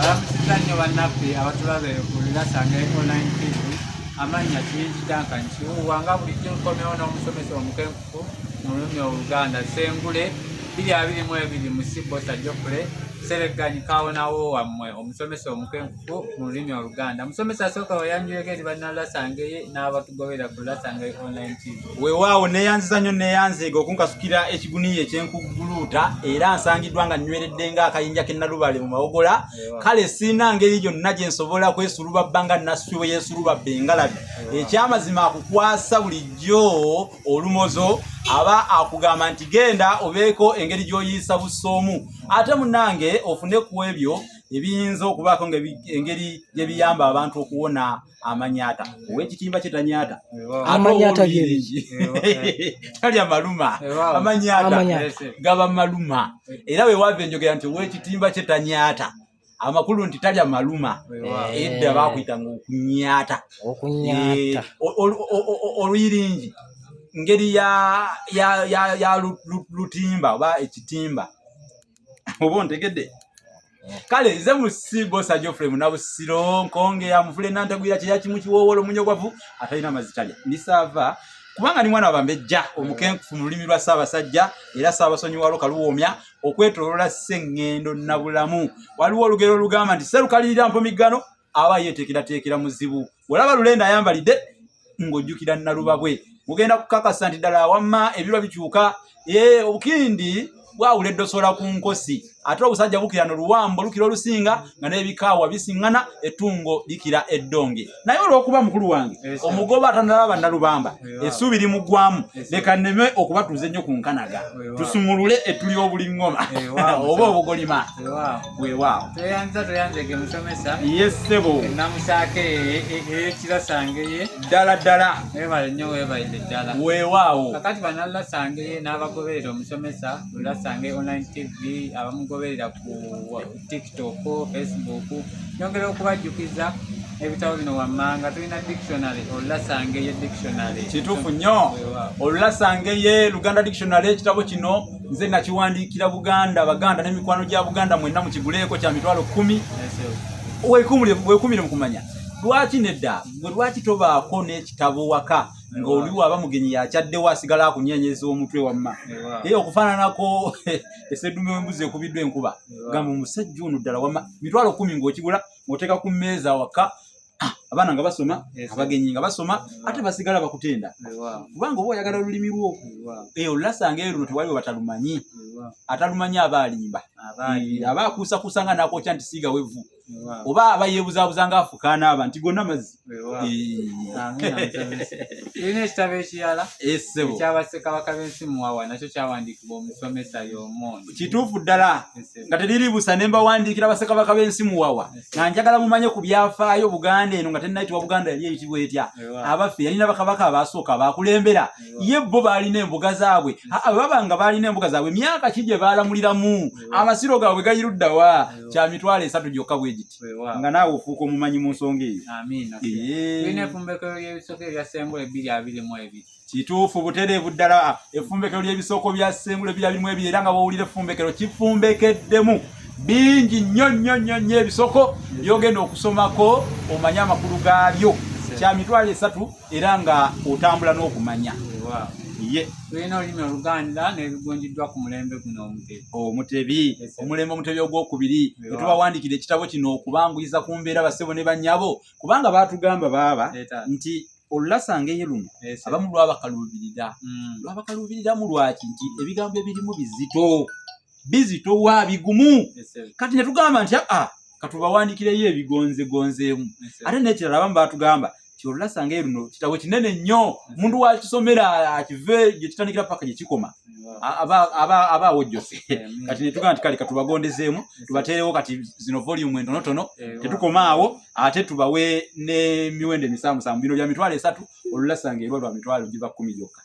Balamusizza nnyo bannaffe abatulaba eyo ku Lirasange Online TV. Amannya Kiyingi Duncan Kiwuwa, nga bulijjo nkomyewo n'omusomesa omukenkufu mu lulimi Oluganda Ssengule 2022 mu Sibosa Geoffrey Sseregganyi Kawonawo wammwe omusomesa omukenkufu mu lulimi Oluganda. Musomesa asooka weyanjuleko eri bannalulasangeye n'abatugobera ku Lulasange Online TV. Weewaawo neeyanziza nnyo neeyanzeege okunkasukira ekiguniya ekyenkuguluuta era nsangiddwa nga nnyweredde ng'akayinja k'e Nalubale mu Mawogola. Kale sirina ngeri yonna gye nsobola kwesulubabba nga Nasswi bwe yeesulubabba engalabi. Ekyamazima akukwasa bulijjo olumozo aba akugamba nti genda obeeko engeri gy'oyiisa bussoomu ate munnange ofune ku ebyo ebiyinza okubaako engeri gye biyamba abantu okuwona amanyata owekitimba kye tanyata. Amanyata byebiki? Talya maluma. Amanyata gaba maluma, era wewava enjogera nti owekitimba kye tanyata, amakulu nti talya maluma. Edda bakuyitanga okunyata. Okunyata. Oluyiringi ngeri ya lutimba oba ekitimba, oba ontegedde? Kale nze Musibosa Geoffrey Munabusiro Nkonge ya Muvule Nantagwira kyeya kimu kiwoowolo munyogwavu atalina mazzi talya ndisaava kubanga ni mwana wabambejja omukenkufu mu lulimi lwa Ssaabasajja era Ssaabasonyiwalo Kaluwoomya okwetoolola Sseŋŋendo Nabulamu. Waliwo olugero olugamba nti sserukalirira mpomiggano aba yeeteekerateekera muzibu. Olaba Lulenda ayambalidde ng'ojjukira Nalubabwe, mugenda kukakasa nti ddala wamma ebirwa bikyuka. Obukindi bwawula eddosola ku nkosi, ate obusajja bukira no luwambo lukira olusinga nga n'ebikaawa bisiŋŋana, ettungo likira eddonge. Naye olw'okuba mukulu wange omugoba atanalaba Nalubamba, essuubi limuggwamu, leka nneme okubatuuza ennyo ku nkanaga, tusumulule ettuli obuliŋŋoma oba obugolima. Weewaawo. Tweyanza tweyanzege musomesa. Ye ssebo. Namusaako ey'ekirasangeye. Ddala ddala. Webale nnyo, weebalire ddala. Weewaawo. Kakati bannalulasange n'abagoberera omusomesa Lulasange Online TV, abamugoberera ku TikTok, Facebook, nyongera okubajjukiza ebitabo bino wammanga. Tulina dictionary, Olulasangeye dictionary. Kituufu nnyo. Olulasangeye Luganda dictionary, ekitabo kino nze nakiwandiikira Buganda, Baganda n'emikwano gya Buganda mwenna mukiguleeko, kya 100,000. Weekumire mu kumanya lwaki nedda gwe lwaki tobaako n'ekitabo waka ng'oli waba mugenyi yakyaddewo asigala akunyenyeza omutwe wamma okufaananako eseddume w'embuzi ekubiddwa enkuba, gamba omusajja ono ddala wamma 100,000 ng'okigula ng'oteeka ku mmeeza waka, abaana nga basoma, abagenyi nga basoma, ate basigala bakutenda kubanga oba oyagala olulimi lwo. Olulasanga luno tewaliwo batalumanyi, atalumanyi aba alimba, aba akuusakuusa nga nakwokya nti siiga wevu, oba aba yeebuzaabuza nga afukaana aba nti gonna mazzi. Tulina ekitabo ekirala Essebo. ekyabassekabaka b'ensi Muwawa, nakyo kyawandiikibwa omusomesa y'omu. Kituufu ddala, nga teriri busa ne mbawandiikira bassekabaka b'ensi Muwawa nga njagala mumanye ku byafaayo Buganda eno nga tennayitibwa Buganda yali eyitibwa etya, abaffe yalina bakabaka abasooka abakulembera ye, bo baalina embuga zaabwe, bwe baba nga baalina embuga zaabwe myaka ki gye baalamuliramu, amasiro gaabwe gayiruddawa? Kya 30,000 gyokka bwe giti, nga naawe ofuuka omumanyi mu nsonga eyo. Amiina. Tulina effumbekero ly'ebisoko ebya Ssengule 2022. Kituufu butereevu ddala, effumbekero ly'ebisoko bya Ssengule 2022, era nga bw'owulira effumbekero kifumbekeddemu bingi nnyo nnyo nnyo nnyo ebisoko by'ogenda okusomako omanye amakulu gaabyo. Kya 30,000 era nga otambula n'okumanya. Ye. Tulina olulimi Oluganda n'ebigunjiddwa ku mulembe guno Omutebi. Omutebi, omulembe Omutebi ogwokubiri, netubawandiikira ekitabo kino okubanguyiza ku mbeera, bassebo ne bannyabo, kubanga baatugamba baaba nti olulasangeye luno abamu lwabakaluubirira. Lwabakaluubiriramu lwaki? Nti ebigambo ebirimu bizito bizitowa bigumu. Kati ne tugamba nti aa, katubawandiikireyo ebigonzegonzeemu. Ate n'ekirala, abamu baatugamba nti olulasangeye luno kitabo kinene nnyo, omuntu wakisomera akive gye kitandikira paka gye kikoma aba awojjose. Kati ne tugamba nti kale katubagondezeemu, tubateerewo kati zino volume entonotono. Tetukoma awo, ate tubawe n'emiwendo emisaamusaamu. Bino bya 30,000, olulasanga erwa lwa 100,000 gyokka.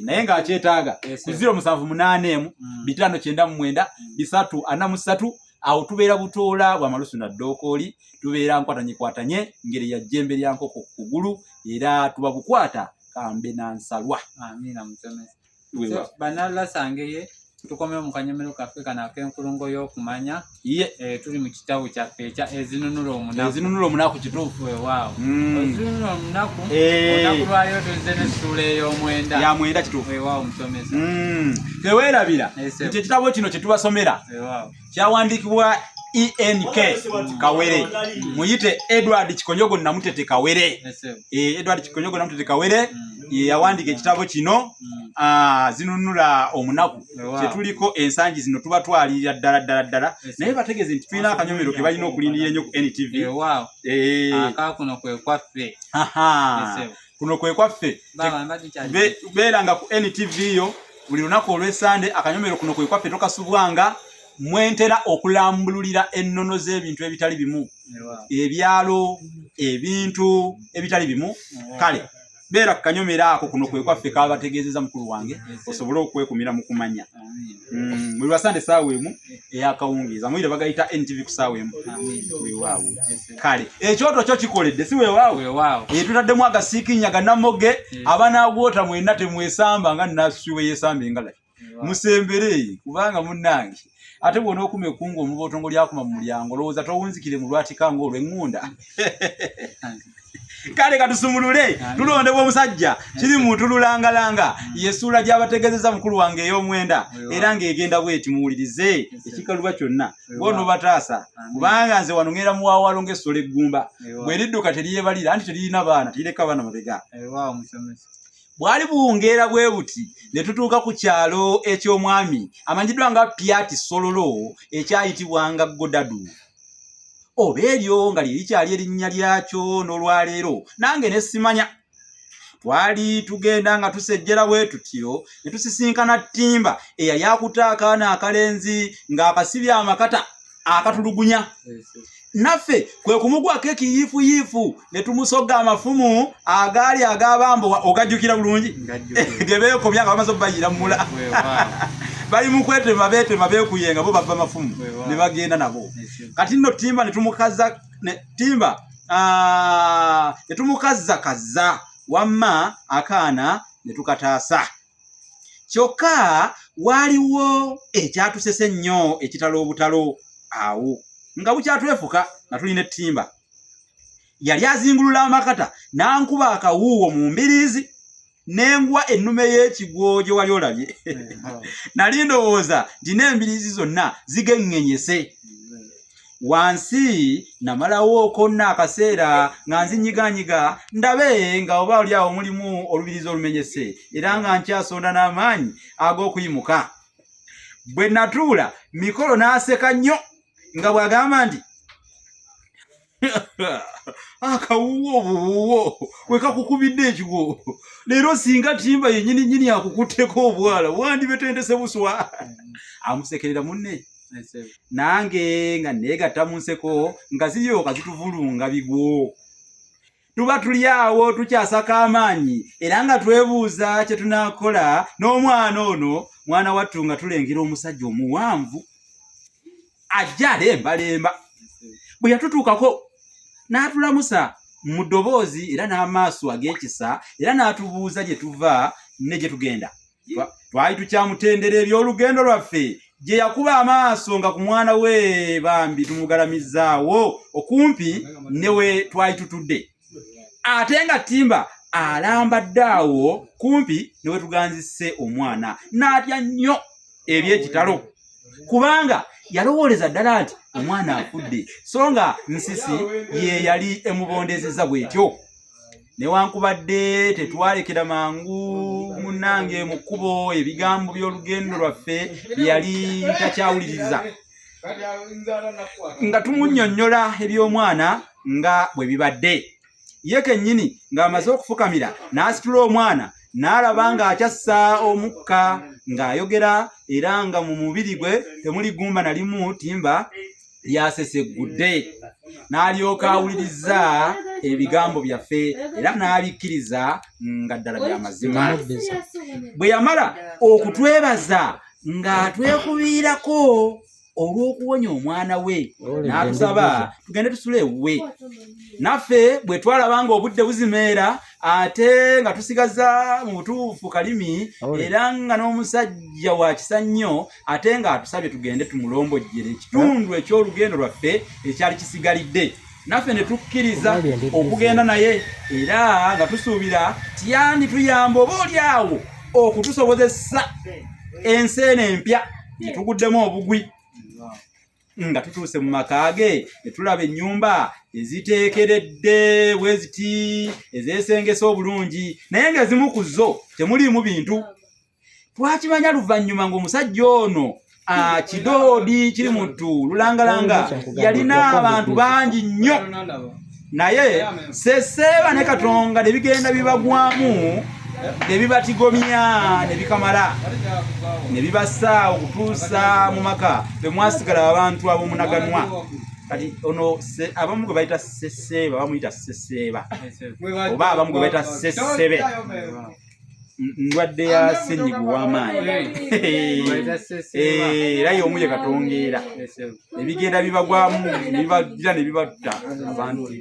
Naye ng'akyetaaga ku 0781 599 343. Awo tubeera Butoola bwa Malusu na Ddookooli, tubeera nkwatanyekwatanye ngeri ya jjembe lya nkoko ku kugulu, era tuba Bukwata Kambe na Nsalwa. Amiina musomesa. Bannalulasa ngeye. Tukomyewo mu kanyomero kaffe kano ak'enkulungo y'okumanya. Ye. Tuli mu kitabo kyaffe ekya Ezinunula Omunaku. Ezinunula Omunaku, kituufu. Weewaawo. Ezinunula Omunaku. Eh. Olunaku lwaleero tuzze n'essuula ey'omwenda. Ya mwenda, kituufu. Weewaawo, musomesa. Teweerabira Yes, nti ekitabo kino kye tubasomera Weewaawo. kyawandiikibwa Enk Kawere, muyite Edward Kikonyogo Namutete Kawere. Yes. Edward Kikonyogo Namutete Kawere ye yawandiika ekitabo kino, Zinunula Omunaku, kyetuliko ensangi zino. Tubatwalirira ddala ddala ddala, naye bategeeze nti tulina akanyomero ke balina okulindirira ennyo ku NTV. Weewaawo. Akakuno kwe kwaffe. Aha. Yes. Kuno kwe kwaffe. Baba, mbadde nkyali- Beeranga ku NTV yo buli lunaku olw'esande. Akanyomero kuno kwe kwaffe tokasubwanga, mwentera okulambululira ennono z'ebintu ebitali bimu, ebyalo, ebintu ebitali bimu. Kale beera ku kanyomero ako, kuno kwe kwaffe, kabategeezeza mukulu wange, osobole okwekumira mu kumanya. Amiina. Buli lwa Sande saawa 1 eyakawungeeza, mwire bagayita NTV ku saawa 1. Amiina. Weewaawo. Kale ekyoto kyo kikoledde, si weewaawo? Weewaawo. Tutaddemu agasiikinya gannamoge. Abanaagwota mwenna temwesamba nga nasuwi bwe yeesamba engalabi. Musembere, kubanga munnange, ate bw'onookuma ekkungu omubotongo lyakuma mu mulyango, olowooza towunzikire mu lwatika ng'olw'eŋŋunda. Kale katusumulule. Tulondebwa omusajja kiri muntu lulangalanga, yesuula gy'abategeezeza mukulu wange ey'omwenda, era ng'egenda bweti. Muwulirize ekikaluba kyonna bw'onoobataasa, kubanga nze wano ŋŋenda muwaawalo ng'essolo eggumba bwe lidduka teryebalira, anti teririna baana, terireka baana mabega. Weewaawo, musomesa. Bwali buwungeera bwe buti ne tutuuka ku kyalo eky'omwami amanyiddwa nga Pyati Sololo, ekyayitibwanga Godadu, oba eryo nga lye likyali erinnya lyakyo n'olwaleero, nange ne simanya. Twali tugenda nga tusejjera bwe tutyo ne tusisinkana Ttimba eyali akutte akaana akalenzi ng'akasibye amakata akatulugunya. Naffe kwe kumugwako ekiyiifuyiifu ne tumusoga amafumu agaali ag'abambowa. Ogajjukira bulungi? Ngajjukira. Ge beekomya nga bamaze obbayira mula. Weewaawo. Bali mu kwetema, beetema, beekuyenga, bo bava mafumu Weewaawo. ne bagenda nabo. Kati nno Timba ne tumukaza ne Timba ne tumukazza wamma akaana ne tukataasa. Kyokka waaliwo ekyatusesa ennyo ekitalo obutalo awo nga bukyatwefuka nga tulina ettimba. Yali azingulula amakata n'ankuba akawuuwo mu mbiriizi n'engwa ennume y'ekigwo gye wali olabye. Nali ndowooza nti n'embiriizi zonna zigeŋŋenyese wansi. Namalawo konna akaseera nga nzinyiganyiga ndabe nga oba oli awo mulimu olubirizi olumenyese, era nga nkyasonda n'amaanyi ag'okuyimuka. Bwe natuula mikolo n'aseka nnyo nga bw'agamba nti, "Akawuwo obuwuwo we kakukubidde ekigwo leero, singa Timba yennyini nnyini akukutteko obwala wandibetentese buswa." Amusekerera munne, nange nga neegatta mu nseko nga ziryoka zituvulunga bigwo. Tuba tuli awo tukyasaka amaanyi era nga twebuuza kye tunaakola n'omwana ono mwana wattu, nga tulengera omusajja omuwanvu ajja alembalemba. Bwe yatutuukako n'atulamusa mu ddoboozi era n'amaaso ag'ekisa, era n'atubuuza gye tuva ne gye tugenda. Twali tukyamutendera eby'olugendo lwaffe gye yakuba amaaso nga ku mwana we bambi tumugalamizaawo okumpi ne we twali tutudde, ate nga Timba alambadde awo kumpi ne we tuganzise omwana, n'atya nnyo eby'ekitalo, kubanga yalowooleza ddala nti omwana afudde, so nga nsisi ye yali emubondezeza bw'etyo. Newankubadde tetwalekera mangu munnange mu kkubo, ebigambo by'olugendo lwaffe bye yali takyawuliriza nga tumunnyonnyola eby'omwana nga bwe bibadde. Ye kennyini ng'amaze okufukamira n'asitula omwana n'alaba ng'akyassa omukka ng'ayogera, era nga mu mubiri gwe temuli ggumba na limu Timba lyaseseggudde. N'alyoka awuliriza ebigambo byaffe era n'abikkiriza nga ddala bya mazima. Bwe yamala okutwebaza ng'atwekubiirako Olw'okuwonya omwana we n'atusaba tugende tusule ewuwe. Naffe bwe twalaba ng'obudde buzimeera ate nga tusigaza mu butuufu kalimi era nga n'omusajja wa kisa nnyo ate ng'atusabye tugende tumulombojjere ekitundu eky'olugendo lwaffe ekyali kisigalidde, naffe ne tukkiriza okugenda naye era nga tusuubira tiyandituyamba oba oli awo okutusobozesa ensi eno empya gye tuguddemu obugwi. Nga tutuuse mu maka ge ne tulaba ennyumba eziteekeredde bwe ziti ezeesengese obulungi, naye ng'ezimu ku zo temuliimu bintu. Twakimanya luvannyuma ng'omusajja ono kidoodi kiri muttu lulangalanga yalina abantu bangi nnyo, naye seseeba ne Katonga ne bigenda bibagwamu ne bibatigomya ne bikamala ne bibasa okutuusa mu maka be mwasigala abantu ab'omunaganwa. Kati ono abamu gwe bayita seseeba bamuyita seseeba, oba abamu gwe bayita sesebe, ndwadde ya ssenyiga ow'amaanyi era y'omu ye Katongeera. Ebigenda bibagwamu nebibagira ne bibatta abantu,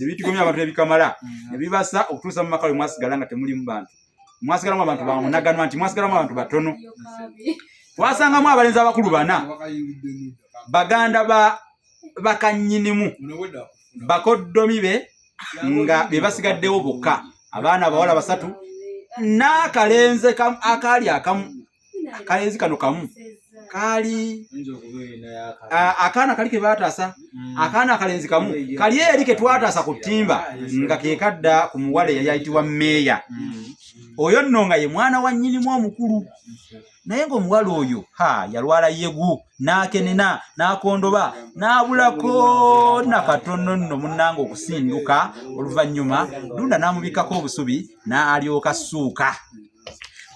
ebitigomya abantu ebikamala ne bibasa okutuusa mu maka lwe mwasigala nga temulimu bantu, mwasigalamu abantu bamunaganwa, nti mwasigalamu abantu batono. Twasangamu abalenzi abakulu bana, baganda ba bakannyinimu, bakoddomi be, nga be basigaddewo bokka, abaana abawala basatu n'akalenzi akaali akamu. Akalenzi kano kamu kaali akaana kali ke baataasa, akaana akalenzi kamu kali eri ke twataasa ku ttimba nga ke kadda ku muwala eyali ayitibwa Meeya. Oyo nno nga ye mwana wa nnyinimu omukulu, naye ng'omuwala oyo ha yalwala yegu n'akenena n'akondoba n'abulako nakatono nno munnange okusinduka. Oluvannyuma Ddunda n'amubikkako obusubi n'alyoka ssuuka.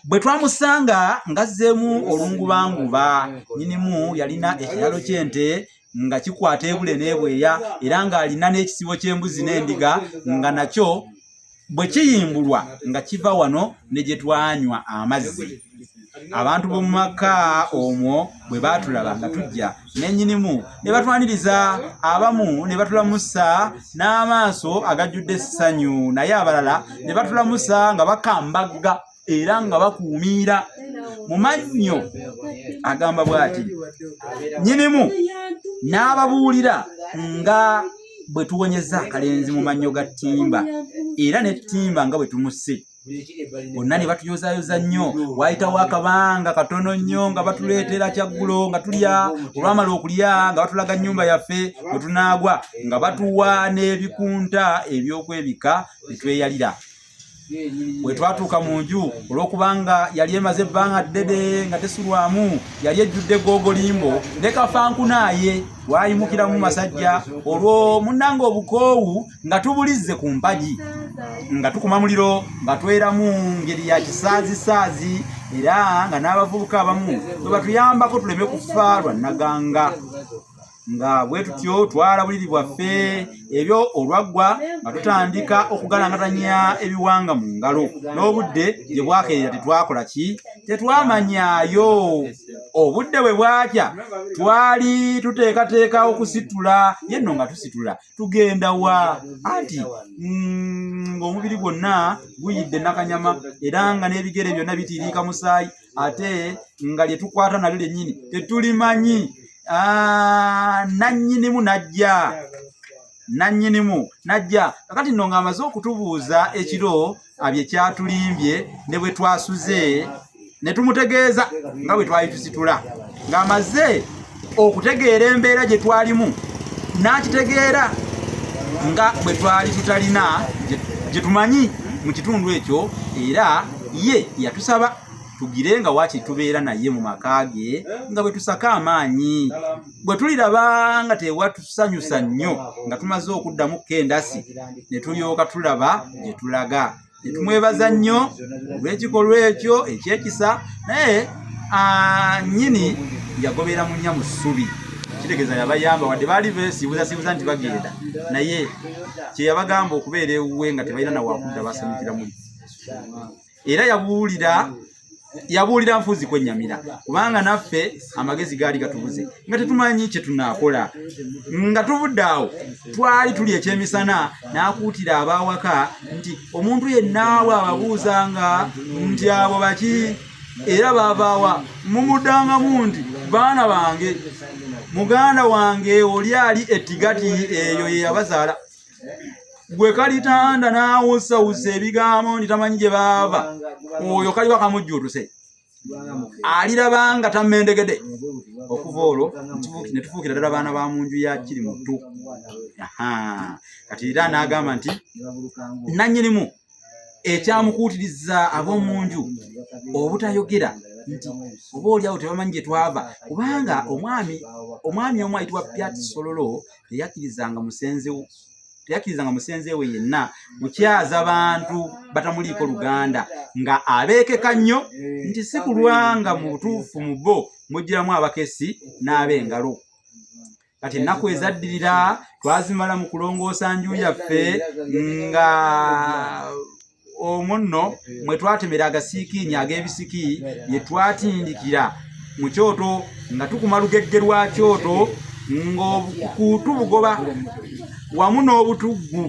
Bwe twamusanga ng'azzeemu olungubanguba, nnyinimu yalina ekiralo ky'ente nga kikwata ebule n'ebweya, era ng'alina n'ekisibo ky'embuzi n'endiga nga nakyo bwe kiyimbulwa nga kiva wano ne gye twanywa amazzi. Abantu b'omu maka omwo bwe baatulaba nga tujja ne nnyinimu ne batwaniriza, abamu ne batulamusa n'amaaso agajjudde essanyu, naye abalala ne batulamusa nga bakambagga era nga bakuumiira mu mannyo. Agamba bw'ati, nnyinimu n'ababuulira nga bwe tuwonyeza akalenzi mu mannyo ga ttimba era ne ttimba nga bwe tumusse. Bonna ne batuyozaayoza nnyo. Waayitawo akabanga katono nnyo nga batuleetera kyaggulo nga tulya. Olwamala okulya nga batulaga nnyumba yaffe bwe tunaagwa, nga batuwa n'ebikunta eby'okwebikka ne tweyalira. Bwe twatuuka mu nju, olw'okubanga yali emaze ebbanga ddene nga tesulwamu, yali ejjudde googolimbo ne kafankunaaye. Twayimukiramu masajja olwo munnange obukoowu nga tubulizze ku mpagi, nga tukuma muliro, nga tweramu ngeri ya kisaazisaazi, era nga n'abavubuka abamu bwe batuyambako tuleme kufa lwa nnaganga. Nga bwe tutyo twala buliri bwaffe. Ebyo olwaggwa nga tutandika okugalangatanya ebiwanga mu ngalo, n'obudde gye bwakeerera tetwakola ki, tetwamanyaayo. Obudde bwe bwakya twali tuteekateeka okusitula, ye nno nga tusitula tugenda wa? Anti ng'omubiri gwonna guyidde nakanyama, era nga n'ebigere byonna bitiiriika musaayi, ate nga lye tukwata nalyo lyennyini tetulimanyi. Nannyinimu najja, nannyinimu najja kakati nno ng'amaze okutubuuza ekiro abye kyatulimbye ne bwe twasuze, ne tumutegeeza nga bwe twali tusitula. Ng'amaze okutegeera embeera gye twalimu n'akitegeera nga bwe twali tutalina gye tumanyi mu kitundu ekyo, era ye yatusaba tugire nga waakiri tubeera naye mu maka ge nga bwe tusaka amaanyi. Bwe tuliraba nga tewatusanyusa nnyo nga tumaze okuddamu kendasi, ne tulyoka tulaba gye tulaga. Ne tumwebaza nnyo olw'ekikolwa ekyo ekyekisa, naye nnyini yagobera munya mu ssubi. Kitegeeza yabayamba, wadde baali beesiibuzasiibuza nti bagenda, naye kye yabagamba okubeera ewuwe nga tebalina na wakudda, basanyukira muli. Era yabuulira Yabuulira nfuuzi kwennyamira kubanga naffe amagezi gaali gatubuze nga tetumanyi kye tunaakola. Nga tuvudde awo twali tuli ekyemisana n'akuutira ab'awaka nti omuntu yenna bw'ababuuzanga nti abo baki era baavaawa mumuddangamu nti baana bange muganda wange oli ali etigati eyo ye yabazaala. Gwe kalitanda n'awusawusa ebigambo nti tamanyi gye baava oyo kaliba kamujjuutuse aliraba nga tammendegede okuva olwo ne tufuukira ddala baana ba mu nju ya kiri muttu. Kati era n'agamba nti nannyinimu ekyamukuutiriza ab'omu nju obutayogera nti oba oliawo tebamanyi gye twava kubanga omwami omu ayitibwa Pyat Sololo teyakkirizanga musenze teyakkirizanga musenze we yenna kukyaza bantu batamuliiko luganda nga abeekeka nnyo nti si kulwanga mu butuufu mu bo mugiramu abakessi n'ab'engalo. Kati ennaku ezaddirira twazimala mu kulongoosa nju yaffe nga omwo nno mwe twatemera agasiikiinyi ag'ebisiki bye twatindikira mu kyoto nga tukuma lugegge lwa kyoto ng'obukuutu bugoba wamu n'obutuggu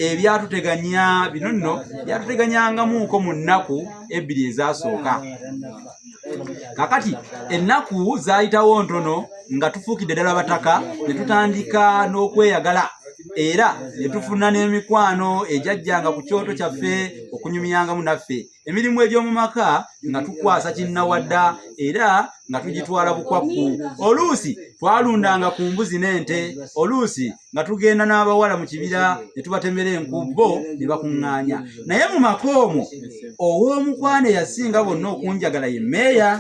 ebyatuteganya bino nno byatuteganyangamuuko mu nnaku ebbiri ezasooka. Kakati ennaku zaayitawo ntono nga tufuukidde ddala bataka ne tutandika n'okweyagala era ne tufuna n'emikwano egyajjanga ku kyoto kyaffe okunyumyangamu naffe emirimu egy'omu maka nga tukwasa kinnawadda era nga tugitwala bukwakku. Oluusi twalundanga ku mbuzi n'ente, oluusi nga tugenda n'abawala mu kibira ne tubatemera enku bo ne bakuŋŋaanya. Naye mu maka omwo ow'omukwano eyasinga bonna okunjagala ye mmeeya.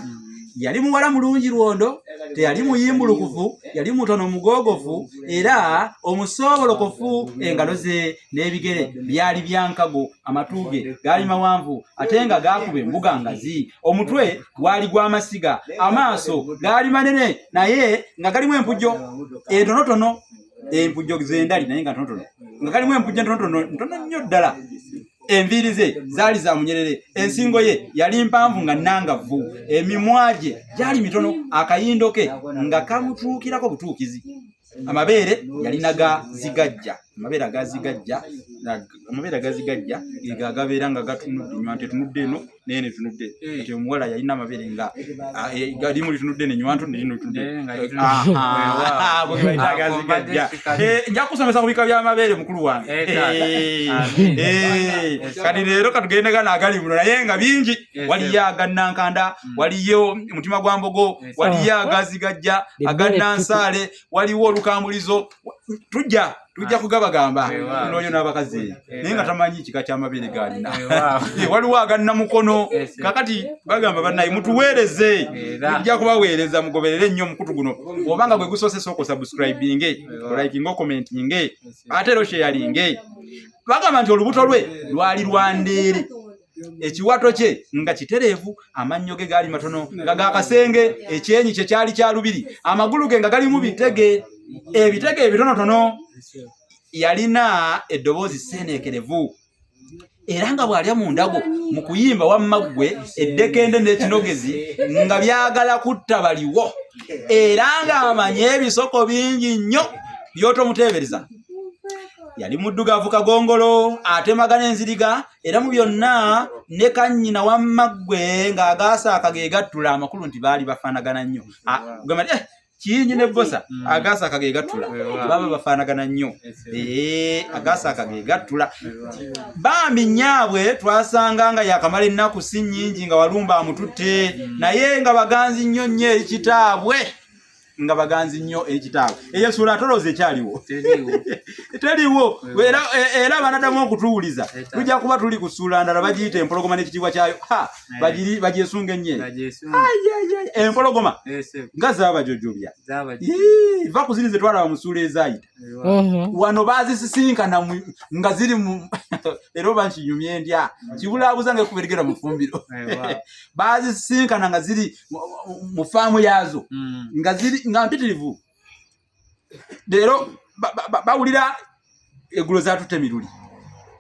Yali muwala mulungi lwondo, teyali muyimbulukufu, yali mutono mugoogofu era omusoobolokofu. Engalo ze n'ebigere byali bya nkago, amatu ge gaali mawanvu ate nga gaakuba embuga ngazi. Omutwe gwali gw'amasiga, amaaso gaali manene naye nga galimu empujjo entonotono, empujjo z'endali naye nga ntonotono, nga galimu empujjo entonotono ntono nnyo ddala. Enviiri ze zaali za munyerere, ensingo ye yali mpanvu nga nnangavu, emimwa gye gyali mitono, akayindo ke nga kamutuukirako butuukizi. Amabeere yalina ga zigajja, amabeere agazigajja, amabeere agazigajja ge agabeera nga gatunudde enywanto etunudde eno naye netunudde. Kati omuwala yalina amabeere nga limu litunudde nenywanto nerino litunudde, agazigajja. Nja kusomesa ku bika by'amabeere mukulu wange. Kati leero katugende gano agali muno naye nga bingi. Waliyo agannankanda, waliyo mutima gwa mbogo, waliyo agazigajja, agannansaale, waliwo olukambulizo. Tujja kugabagamba noyo n'abakazi naye nga tamanyi kika ky'amabeere gaalina. Waliwo agannamukono. Kakati bagamba bannaye mutuweereze, tujja kubaweereza. Mugoberere nnyo omukutu guno, obanga gwe gusoose sooka osubscribinge, olikinge, okomentinge, ate era osharinge. Bagamba nti olubuto lwe lwali lwa ndeere, ekiwato kye nga kitereevu, amannyo ge gaali matono nga ga kasenge, ekyenyi kye kyali kya lubiri, amagulu ge nga galimu bitege ebitege ebitonotono. Yalina eddoboozi sseeneekerevu era nga bw'alya mu ndago mu kuyimba wamma ggwe eddekende n'ekinogezi nga byagala kutta baliwo, era ng'amanyi ebisoko bingi nnyo by'otomuteebereza. Yali muddugavu kagongolo atemagana enziriga, era mu byonna ne kannyina wamma ggwe ng'agaasaaka ge gattula. Amakulu nti baali bafaanagana nnyo. Gamba nti Kiyingi ne Bbosa agaasaaka ge gattula, baba bafaanagana nnyo, agaasaaka ge gattula. Bambi nnyaabwe twasanga nga yakamala ennaku si nnyingi nga Walumba amututte, naye nga baganzi nnyo nnyo eri kitaabwe, nga baganzi nnyo eri kitaabwe. Eyo essuula atolooza ekyaliwo teriwo, era banadamu okutuwuliza tujja kuba tuli ku ssuula ndala bagiyita empologoma n'ekitiibwa kyayo. Ha, bagyesunga ennyo empologoma nga zaabajojobya va ku ziri ze twalaba mu ssuula ezaayita. Wano baazisisinkana nga ziri mu era oba nkinyumye ndya kibulaabuza nga ekkuba erigera mu ffumbiro. Baazisisinkana nga ziri mu faamu yaazo nga ziri nga mpitirivu. Leero bawulira eggulo zaatutte emiruli,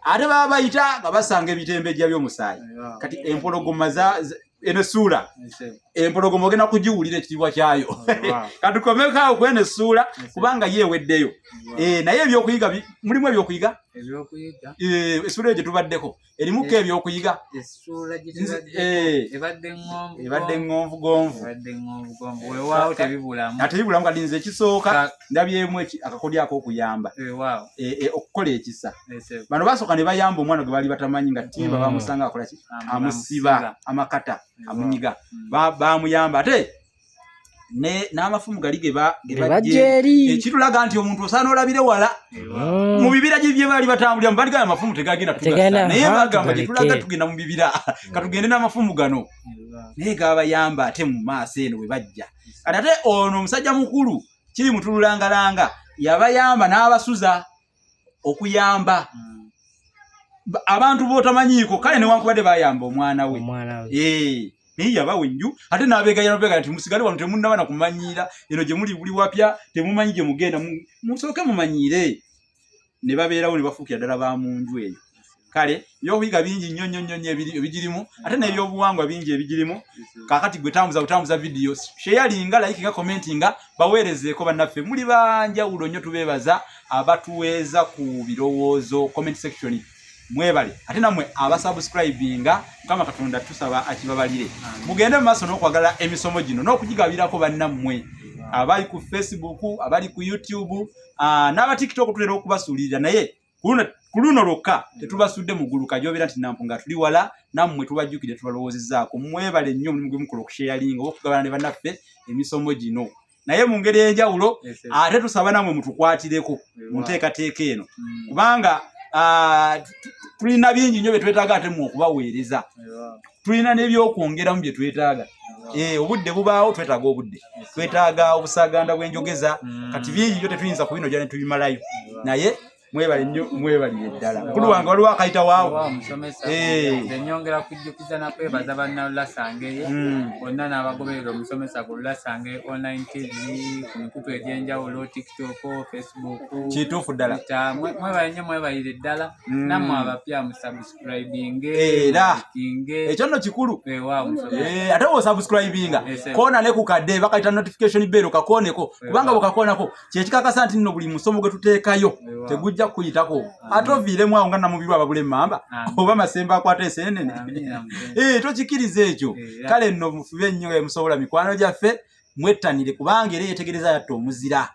ate baba bayita nga basanga ebitembejja by'omusaayi. Kati empologoma Eno essuula empologoma ogenda kugiwulira ekitiibwa kyayo. Katukomeko awo kweno essuula kubanga ye eweddeyo. Eh, naye ebyokuyiga mulimu ebyokuyiga. Eh, essuula eyo gye tubaddeko erimuko ebyokuyiga. Ebadde ŋŋonvugonvu tebibulamu. Kati nze ekisooka ndabyemu akakodyo ak'okuyamba, okukola ekisa. Bano basooka ne bayamba omwana gwe baali batamanyi nga timba bamusanga akola ki, amusiba amakata, amunyiga. Bamuyamba ate n'amafumu gali ge bajja eri. Ekitulaga nti omuntu osaana olabire wala. Mu bibira gye baali batambulira baligamba amafumu tegagenda tugasa, naye bagamba gye tulaga tugenda mu bibira, katugende n'amafumu gano, naye gabayamba ate mu maaso eno bwe bajja. Kati ate ono omusajja mukulu kiri mutululangalanga yabayamba n'abasuza okuyamba abantu b'otamanyiiko. Kale newankubadde bayamba omwana we, naye yabawa enju ate n'abeegayira nobegaya nti musigale wano, temunnaba na kumanyiira eno gye muli, buli wapya, temumanyi gye mugenda, musooke mumanyiire. Ne babeerawo ne bafuukira ddala ba mu nju eyo. Kale ebyokuyiga bingi nnyo nnyo nnyo nnyo ebigirimu, ate n'ebyobuwangwa bingi ebigirimu. Kaakati gwe tambuza butambuza vidiyo, sharinga, likinga, commentinga, baweerezeeko bannaffe. Muli banjawulo nnyo, tubeebaza abatuweeza ku birowoozo comment section, mwebale. Ate nammwe abasubscribinga, Mukama Katonda tusaba akibabalire, mugende mu maaso n'okwagala emisomo gino n'okugigabirako bannammwe abali ku Facebook, abali ku YouTube n'aba TikTok. Tutera okubasuulirira, naye ku luno lwokka tetubasudde mugulu kajobera nti nampu nga tuli wala nammwe, tubajjukire, tubalowoozezaako. Mwebale nnyo omulimu gwe mukola okusharinga oba okugabana ne bannaffe emisomo gino, naye mu ngeri ey'enjawulo. Ate tusaba nammwe mutukwatireko mu nteekateeka eno, kubanga tulina bingi nnyo bye twetaaga ate mu okubaweereza, tulina n'ebyokwongeramu bye twetaaga. Obudde bubaawo, twetaaga obudde, twetaaga obusaganda bw'enjogeza. Kati bingi nnyo tetuyinza kubinojja ne tubimalayo, naye mwebale nnyo, mwebalire ddala. Mukulu wange, waliwo akayita waawo. Musomesa, nze nyongera kujjukiza nakwebaza bannalulasange bonna n'abagoberera omusomesa ku Lulasange Online TV ku mikutu egy'enjawulo, TikTok, Facebook. Kituufu ddala. Twitter. Mwebale nnyo, mwebalire ddala. Nammwe abapya musubscribinge, Era. likinge. Ekyo nno kikulu. Weewaawo, musomesa. Ate bw'osubscribinga, koona ne ku kadde bakayita notification bell, kakooneko, kubanga bwekakoonako kyekikakasa nti nno buli musomo gwe tuteekayo tegujja kukuyitako, ate oviiremu awo nga Namubiru ababula emmamba oba Masembe akwata ensenene. Amiina, musomesa. Tokikiriza ekyo. Era. Kale nno mufube nnyo nga musobola, mikwano gyaffe, mwettanire, kubanga era yetegereza yatta omuzira.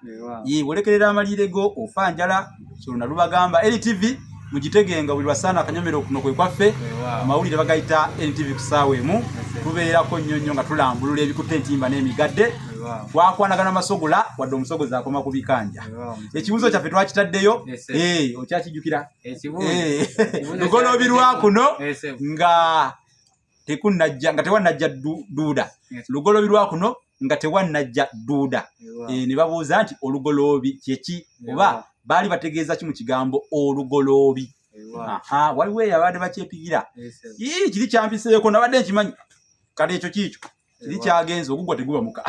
Ye bw'olekerera amalire go ofa njala. So nalubagamba LTV mugitegenga buli lwasaana akanyomero kuno kwe kwaffe. Amawulire bagayita NTV ku ssaawa 1, tubeerako nnyo nnyo nga tulambulula ebikutte entimba n'emigadde. Twakwanagana masogola, wadde omusogozi akoma ku bikanja. Ekibuuzo kyaffe twakitaddeyo. Yes, sir. Okyakijjukira? Ekibuuzo. Ekibuuzo Lugoloobi lwa kuno Yes, sir. nga tekunnajja, nga tewannajja dduuda. Lugoloobi lwa kuno nga tewannajja dduuda. Ne babuuza nti olugoloobi kyeki, oba baali bategeeza ki mu kigambo olugoloobi? Aha, waliwo eyo abadde bakyepigira. Ii, kiri kyampiseeko, nabadde nkimanyi. Kale ekyo kiikyo kiri kyagenze ogugwa tegubamuka.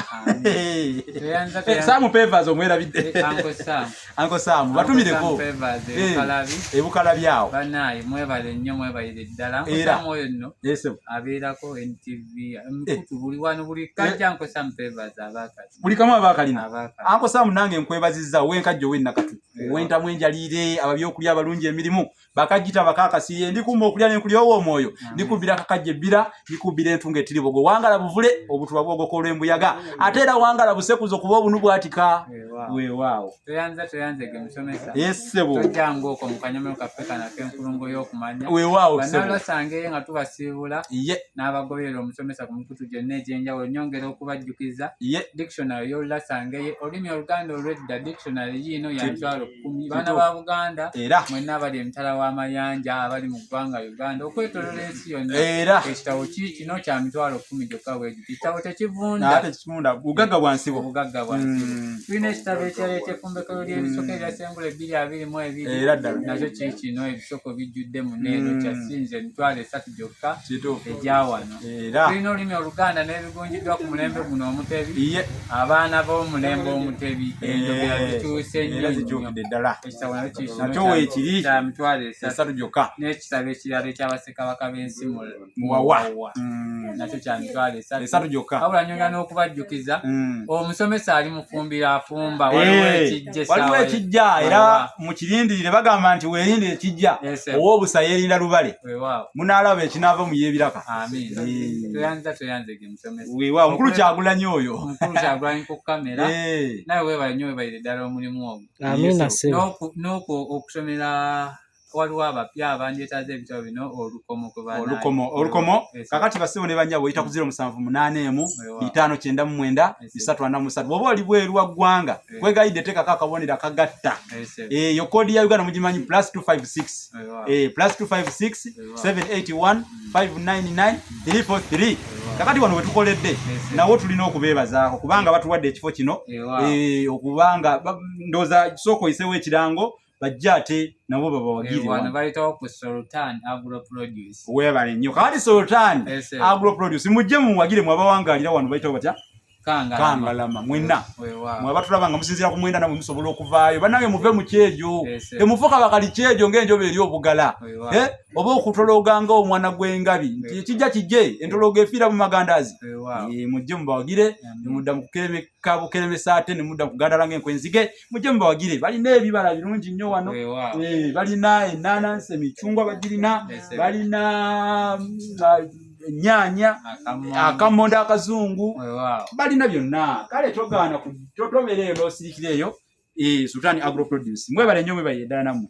Saamu Pevers omwerabidde. Uncle Sam. Uncle Sam, batumireko. Pevers ebukalabi. Ebukalabi awo. Bannaaye mwebale nnyo, mwebalire ddala. Uncle Era. Sam oyo nno Esebo. abeerako NTV emikutu buli wano, buli kajja Uncle Sam Pevers abaakati. Buli kamu abaakalina. Abaakati. Uncle Sam, nange nkwebazizza ow'enkajja, ow'ennakatu, ow'entamu enjaliire, ababyokulya abalungi, emirimu bakagita bakakasiye, ndikuuma okulya nenkulya ow'omwoyo, ndikubbira akakajja ebbira, ndikubbira entunga etiribogo. Wangala buvule, obutuba bwogoka olw'embuyaga, ate era wangala busekuzo kuba obunu bwatika. Weewaawo. Toyanza, toyanzege musomesa. Yessebo. Tojjangu okwo mu kanyomero kaffe kano ak'enkulungo y'okumanya. Weewaawo, ssebo. Bannalwasangeyo nga tubasiibula ye n'abagoberera omusomesa ku mikutu gyonna egy'enjawulo, nyongera okubajjukiza dictionary y'Olulasangeye, olulimi Oluganda olw'edda. Dictionary yiino ya 100,000. Baana ba Buganda era mwenna abali emitala w'amayanja, abali mu ggwanga Uganda, okwetoloola ensi yonna, era ekitabo kiikino kya 100,000 gyokka bwegiti. Ekitabo tekivunda. Naate kikunda, bugagga bwa nsibo. Obugagga bwa nsibo. Tulina ekitabo ekirala eky'effumbekero ly'ebisoko erya Sengula 2022. Era ddala. Nakyo kiikino, ebisoko bijjudde muneeno. Kyasinze 30,000 gyokka Kituufu. egyawano. Era Tulina olulimi Oluganda n'ebigunjiddwa ku mulembe guno Omutebi. Abaana b'omulembe Omutebi, enjogera zikyuse nnyo Era nnyo. zikyukidde ddala. Ekitabo nakyo kiikino. Nakyo weekiri. Kya 30,000. Esatu gyokka. N'ekitabo ekirala ekyabassekabaka b'ensi Muwawa. Muwawa. Nakyo kya 300. 300 gyokka. Wabula nyongera n'okubajjukiza omusomesa ali mufumbiro afumba, waliwo ekijja, waliwo ekijja era mukirindirire. Bagamba nti weerindire ekijja, ow'obusa yeerinda lubale. Munaalaba ekinaava mu yeebiraka. Toyanza toyanzege musomesa. Weewaawo, mukulu Kyagulanyi oyo. Mukulu Kyagulanyi ku kamera. Nawe weebale nnyo, weebalire ddala omulimu ogwo. Amiina ssebo. N'okwo okusomera waliwo abapya abandyetaaze ebitabo bino, olukomo kwe Olukomo, olukomo. Kakati basibo ne banyabo, oyita ku 0781 599 343. Bw'oba oli bweru wa ggwanga, kwegayidde teekako akabonero akagatta. Eyo koodi ya Uganda mugimanyi, +256, +256 781 599 343. Kakati wano wetukoledde nawo tulina okubeebazaako kubanga batuwadde ekifo kino, okubanga ndowooza sooka oyiseewo ekirango bajja ate nabo babawagire. Wano bayitawo ku Sultan Agro Produce. Weebale nnyo. Kakati Sultan Agro Produce, mujje muwagire mwabawangalira wano. Bayitawo batya? Kangalama. Mwenna mwabatulaba nga musinziira ku mwenda, namwe musobola okuvaayo. Bannange, muve mu kyejo, temufuka bakali kyejo ng'enjoba eri obugala, oba okutologa nga omwana gw'engabi nti ekijja kijje, entologo efiira mu magandazi. Mujje mubawagire, nemudda mu kukeremeka bukeremesa ate nemudda mu kugandala ng'enkwenzige. Mujje mubawagire, balina ebibala birungi nnyo wano. Balina enanansi, emicungwa bagirina, balina ennyaanya, akamonda akazungu, balina byonna. Kale togaana, tobeera eyo n'osirikira eyo. Sultani Agro Produce, mwebale nnyo, mwebalire ddala nammwe.